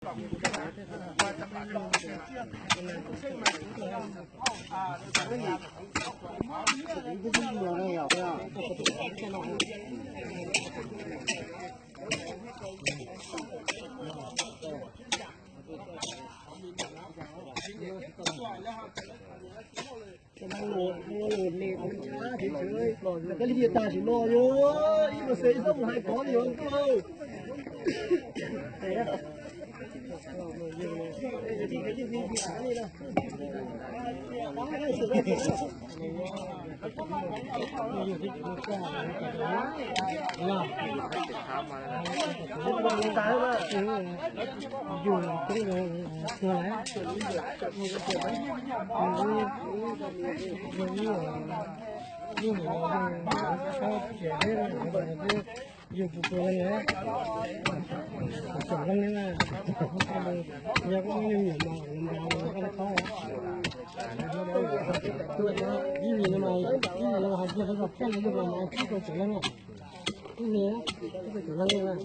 Koj li tias tag sim no yog ib los xev xab mus hais kov li os nkauj. Yus pus pus leej, pus pus leej na, yog koj ib leeg nyiam mas nrad koj qab, ib vim no mas, ib vim no hais tias lawv los pheej yus mas mas tsib rau tawm leej na, ib vim tsib rau tawm leej na.